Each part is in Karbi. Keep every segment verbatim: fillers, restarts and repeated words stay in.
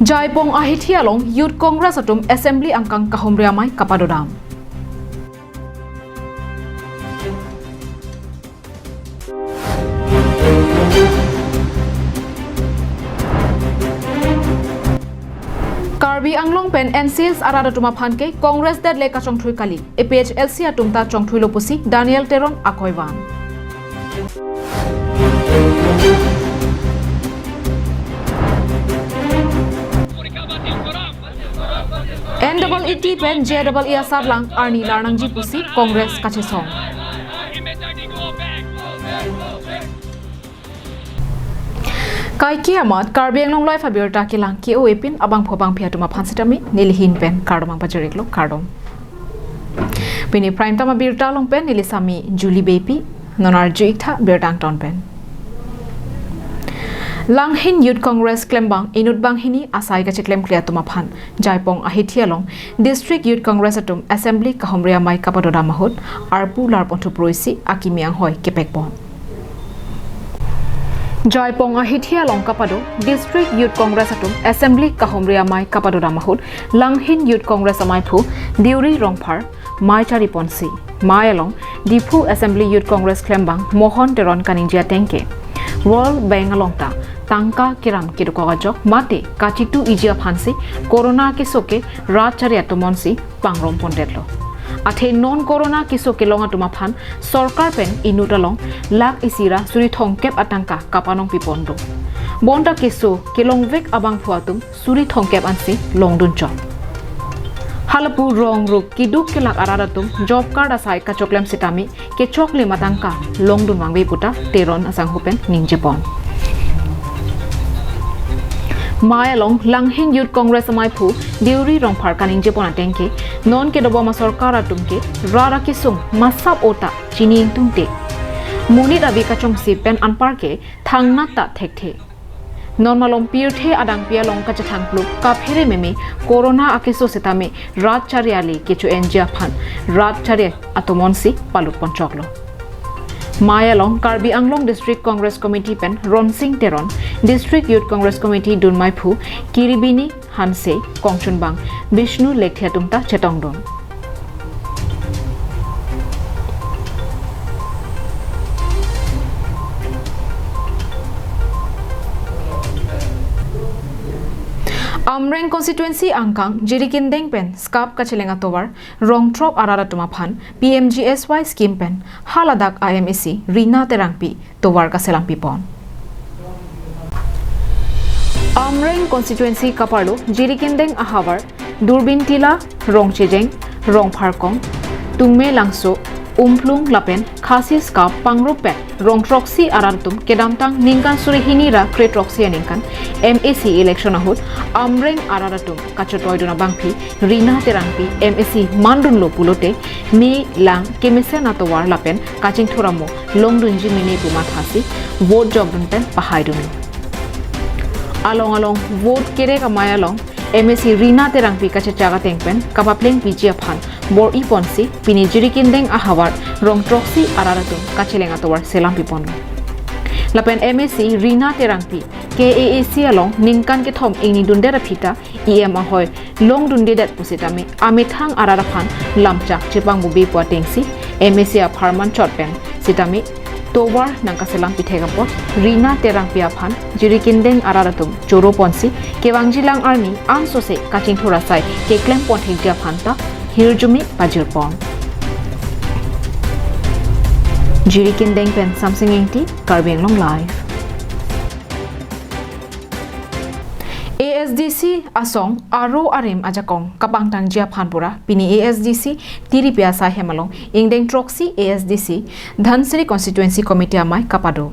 Jaipong ahithi along Youth Congress atum Assembly angkang kahumri amei kapadodam. Karbi Anglong pen N C S arat atum aphan ke Congress det le kachongthui kali, A P H L C atum ta chongthuilo pusi Daniel Teron akoi van. N double E T pen J double E asarlang arni larnangji pusi Congress kachesong. Kaike amat Karbi Anglong Live abirta kelang ke-o-e pin abangphu abangphi atum aphan sitame neli ahin pen kardom pajir-iklo, kardom. Pini Prime Time abirta along pen neli sami Julie Beypi, non arju-ik tha birta angton pen. Langhin Youth Congress klembang inut banghini asai kacheklemkle atum aphan Jaipong ahithi along District Youth Congress atum Assembly kahumri amei kapadodam ahut arpu larponthu pro isi akimi anghoi kepekpon. Jaipong ahithi along kapado District Youth Congress atum Assembly kahumri amei kapadodam ahut Langhin Youth Congress ameiphu Deuri Rongphar mei chariponsi, mei along Diphu Assembly Youth Congress klembang Mohon Teron kaningje ateng ke World Bank along ta tangka keram kedokok ajok mate kachitu iji aphansi Corona keso ke rat chari atum onsi pangrompondetlo. Athe non Corona keso kelong atum aphan sorkar pen inut along lakh isi ra suri thomkep atangka kapanong pipondo. Bonta keso kelongvek abangphu atum suri thomkep ansi longdunchot. Halapu rong ruk kiduk kelak arat atum job card asai kachoklem sitame kechoklim atangka longdun vangve puta Teron asangho pen ningjepon. Mei along Langhin Youth Congress ameiphu Deuri Rongphar kaningjepon ateng ke non kedobom asorkar atum ke rat akesung masap ota chini ingtungte, monit avi kachongsi pen anpar ke thangnat ta thekthe. Non malom pirthe adangpi along kachethangplup kaphere meme Corona akeso sitame rat chari ale kecho-enji aphan rat chari atum onsi palutponchoklo. Mei along Karbi Anglong District Congress Committee pen Ronsing Teron, District Youth Congress Committee dunmeiphu Kiribini Hanse, kongchunbang Bishnu Lekthe atum ta chetongdun. Amreng constituency angkang Jirikindeng pen SCAP kacheleng atovar rong throk arat atum aphan P M G S Y scheme pen haladak a M A C Rina Terangpi tovar kaselam pipon. Amreng constituency kaparlo Jirikindeng ahavar Durbin Tila, Rongchejeng, Rongpharkong, Tungme Langso, Umplung lapen Khasi SCAP pangrup pen rong throksi arat atum kedamtang ningkan suri hini ra kre throksi aningkan M A C election ahut Amreng arat atum kachetoidun abangpi Rina Terangpi M A C mandunlo pulote me lang kemesen atovar lapen kachingthur amo longdunji mene pu mathasi vote jokdun pen pahaidun. Along along vote kerek amei along M A C Rina Terangpi kachechak ateng pen kapapleng piji aphan bor-iponsi pini Jirikindeng ahavar rong throksi arat atum kacheleng atovar selam piponlo. Lapen M A C Rina Terangpi K A A C along ningkan kethom ingni dundet aphi ta E M ahoi longdundedet pusitame amethang arat aphan lamchak chepangbubi pu atengsi M A C apharman chot pen sitame tovar nangkaselam pithek apot Rina Terangpi aphan Jirikindeng arat atum choroponsi kevangjilang arni ansose kachingthur asai keklempon thekji aphan ta hirjume pajirpon. Jirikindeng pen Samsing Engti, Karbi Anglong Live. A S D C asong aro arim ajakong kapangtangji aphan pura pini A S D C Tiripi asai hem along ingdeng throksi A S D C Dhansiri Constituency Committee amei kapado.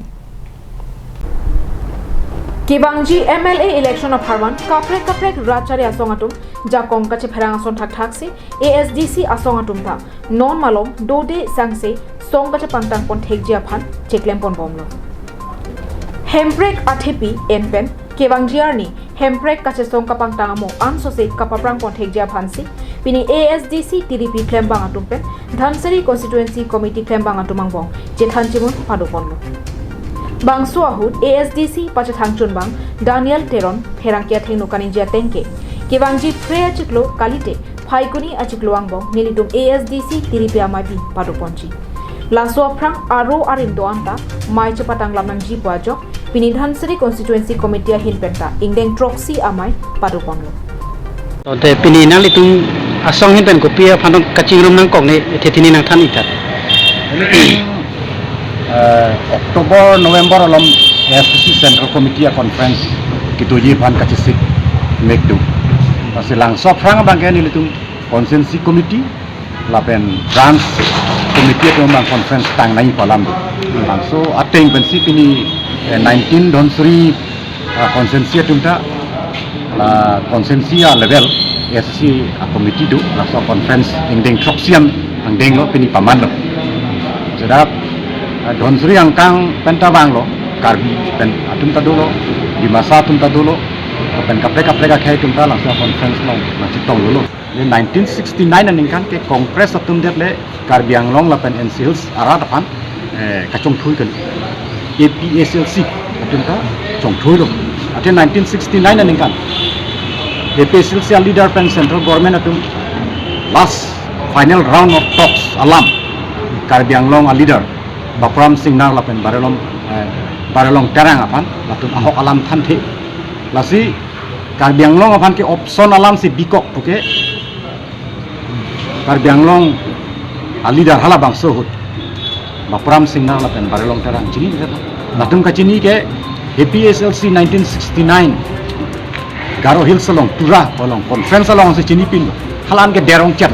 Kevangji M L A election apharman kaprek kaprek rat chari asong atum jakong kachepherang ason thakthak si A S D C asong atum ta non malom dode sangse song kachepangtangpon thekji aphan cheklempon-bomlo. Hemprek athepi en pen kevangji arni Hemprek kachesong kapangtang amo ansose kapaprangpon thekji aphansi pini A S D C Tiripi klembang atum pen Dhansiri Constituency Committee klembang atum angbong chethan chimun padoponlo. Bangso ahut A S D C pachethang chunbang Daniel Teron pherangke athengno kaningje ateng ke, kevangji phre achiklo kalite Phaikuni achiklo angbong nelitum A S D C tiripi amei pi padoponji. Laso aphrang aro arim do-an ta mei chepatanglam nangji pu ajok pini Dhansiri Constituency Committee ahin penta ingdeng throksi amei padoponlo. Tangte pini nanglitum asong ahin pen kopi aphan kachingrum nangkok ne, the thini nangthan ik tha. Ini, eh, October, November along A S D C Central Committee a conference kedoji aphan kachesik mek do. Lasi labangso aphrang abang ke nelitum constituency committee lapen branch committee atum abang conference tangnai pu alam do. Labangso ateng pensi pini, eh, nineteen Dhansiri, ah, constituency atum ta la constituency a level A S D C a committee do, laso conference ingdeng throksi an angdeng lo pini pamanlo. Seta, ah, Dhansiri angkang penta vanglo, Karbi pen atum ta dolo, Dimasa atum ta dolo, pen kaprek kaprek akhei atum ta laso conference along nangchetong dolo. Le nineteen sixty-nine aningkan ke Congress atum det le Karbi Anglong lapen N C Hills arat aphan, eh, kachongthui kali. A P H L C atum ta chongthuilo. Athe nineteen sixty-nine aningkan A P H L C a leader pen central government atum last final round of talks alam Karbi Anglong a leader Bapram Singnar lapen Barelong, eh, Barelong Terang aphan latum ahok alam thanthe. Lasi Karbi Anglong aphan ke option alam si bikok puke Karbi Anglong a leader halabangso ahut Bapram Singnar lapen Barelong Terang chini kata. Latum kachini ke A P H L C nineteen sixty-nine Garo Hills along Tura along conference along si chinipin, hala an ke derong chet.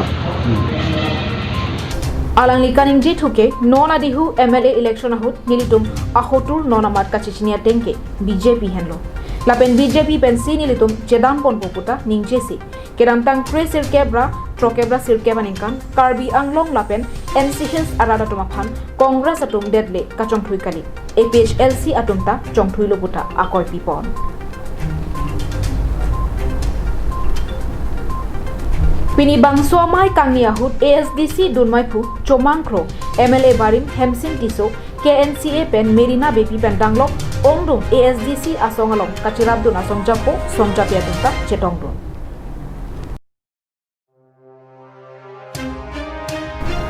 Alangli kaningje thu ke non adihu M L A election ahut nelitum ahotur non amat kachechini ateng ke B J P henlo. Lapen B J P pensi nelitum chedamponpo pu ta ningjesi kedamtang phre sirkep ra throkkep ra sirkep aningkan Karbi Anglong lapen N C Hills arat atum aphan Congress atum det le kachongthui kali, A P H L C atum ta chongthuilo pu ta akoi pipon. Pini bangso amei kangni ahut A S D C dunmeiphu Chomang Kro, M L A barim Hemsing Tisso, K N C A pen Merina Beypi pen danglok ongdung A S D C asong along kachirapdun asong japo song japi atum ta chetongdun.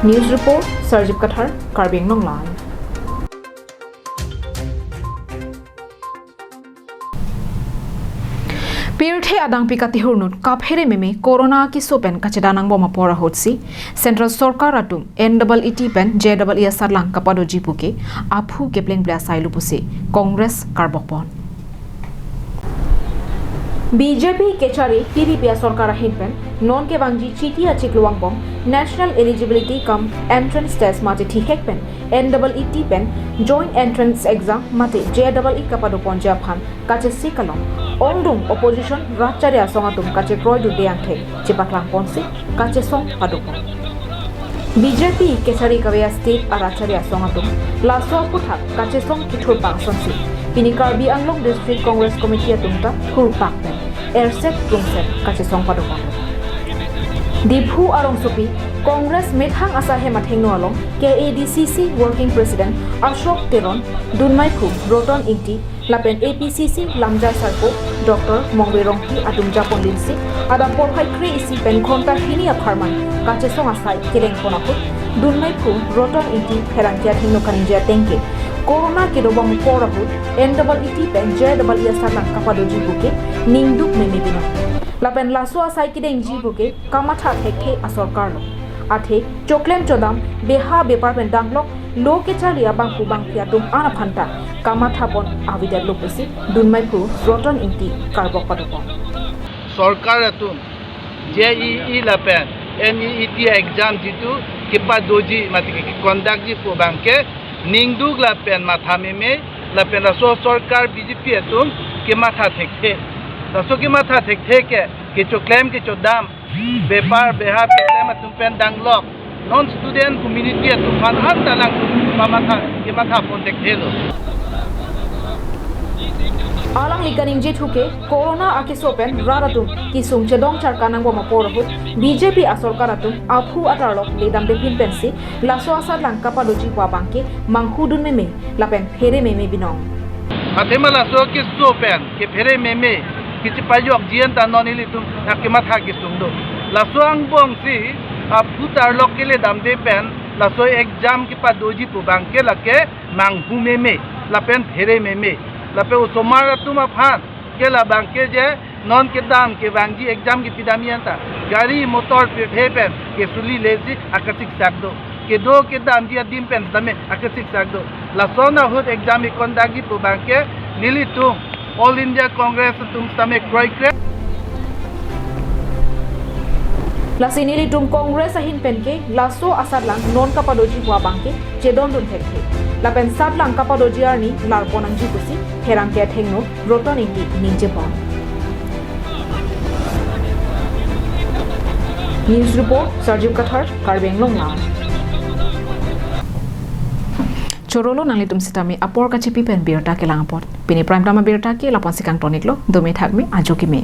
News report, Sarjip Kathar, Karbi Anglong Live. Pirthe adangpi katihurnut kaphere meme corona kiso pen kachedan angbom apor ahutsi Central Sorkar atum N E E T pen J E E asatlang kapadoji puke aphu keplengple asailu pusi Congress karbokpon. B J P kechari tiripi asorkar ahin pen non kevangji Chiti achiklo angbong National Eligibility cum Entrance Test mate thihek pen N E E T pen Joint Entrance Exam mate J E E kapadoponji aphan kachesik along ongdung opposition ratchari asong atum kachekroidunde angthek chepaklangponsi kachesong padopon. B J P kechari kave a-state a-ratchari asong atum laso aphuthak kachesong kethurpak asonsi pini Karbi Anglong District Congress Committee atum ta thurpak pen erset rungset kachesong padopon. Diphu arongsopi Congress methang asai hem athengno along K A D C C Working President Ashok Teron, dunmeiphu Roton Ingti, lapen A P C C lamjai sarpo Doctor Mongve Rongpi atum japonlinsi adap porphai kre-isi pen ghonta hini apharman kachesong asai kelengpon ahut dunmeiphu Roton Ingti pherangke athengno kaningje ateng ke corona kedobom apor ahut N E E T pen J E E asatlang kapadoji puke ningduk meme binong. Lapen laso asai kedengji puke kamatha thekthe asorkar lo. Athe choklem chodam beha bepar pen danglok lo kecharli abangphu bangphi atum an aphan ta kamathapon avedetlo pusi dunmeiphu Roton Ingti karbok padopon. Sorkar atum J E E lapen N E E T exam jitu kepadoji mate ke conductji pu abangke ningduk lapen matha meme lapen laso sorkar B J P atum kematha thekthe. Laso kematha thekthe ke kechoklem kechodam bepar beha keklem atum pen danglok non student community atum aphan an ta lang pamatha kemathapon thekthelo. Alangli kaningje thu ke corona akeso pen rat atum kesung chedong charkan nangbom apor ahut B J P asorkar atum aphu atarlok ledamde pin pensi laso asatlang kapadoji pu abangke manghudun meme lapen phere meme binong. Athema laso keso pen kephere meme kachepajokji anta non ilitum akematha kesung do. Laso angbongsi aphu atarlok keledamde pen laso exam kepadoji pu abangke lake manghu meme lapen phere meme. Lapen osomar atum aphan ke labangke je non kedam kevangji exam kepidamji anta gari motor pirthe pen kesulilesi akachiksak do. Kedo kedamji adim pen sitame akachiksak do. Lason ahut exam keconductji pu abangke nelitum All India Congress atum sitame kroikre. Lasi nelitum Congress ahin penke laso asatlang non kapadoji pu abangke chedondun thekthe. Lapen satlang kapadoji arni larpon nangji pusi pherangke athengno Roton Ingti ningjepon. News report, Sarjip Kathar, Karbi Anglong Live. Chorolo nanglitum sitame apor kachepi pen birta kelang apot. Pini prime time abirta ke lapu-ansi kangtoniklo, dome thakme, ajo keme.